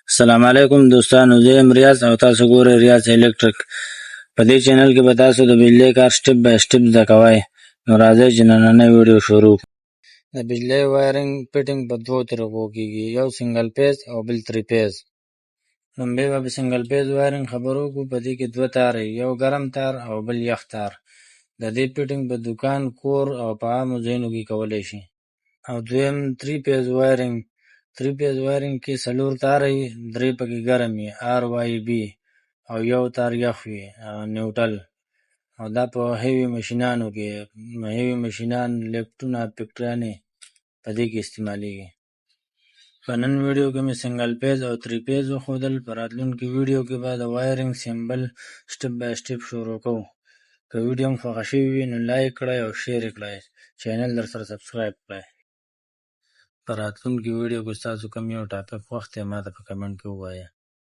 السلام علیکم دوستانو، زه یم ریاض او تاسو ګورئ ریاض الکتریک. په دې چینل کې به تاسو د بجلۍ کار step by step زده کوئ. نو راځئ چې نننۍ ویډیو شروع کړو. د بجلۍ wiring fitting په دوو طریقو کیږي، یو single phase او بل three phase. لومړی به په single phase wiring خبرو وکړو. په دې کې دوه تاره، یو ګرم تار او بل یخ تار. د دې fitting په دوکان، کور او په عامو ځایونو کې کولی شي. او دویم three phase wiring. Three phase wiring کې څلور تاره وي، درې پکې ګرم وي، R Y B، او یو تار یخ وي، neutral. او دا په heavy ماشینانو کې، heavy ماشینان، لفټونه، فیکټریانې په دې کې استعمالیږي. په نن ویډیو کې مې single phase او three phase وښودل. په راتلونکي ویډیو کې به د wiring symbol step by step شروع کوو. که ویډیو هم خوښه شوې وي نو like کړئ او share یې کړئ، چینل در سره subscribe کړئ. په راتلونکي ویډیو کې ستاسو کوم یو topic خوښ دی، ما ته په comment کې ووایئ.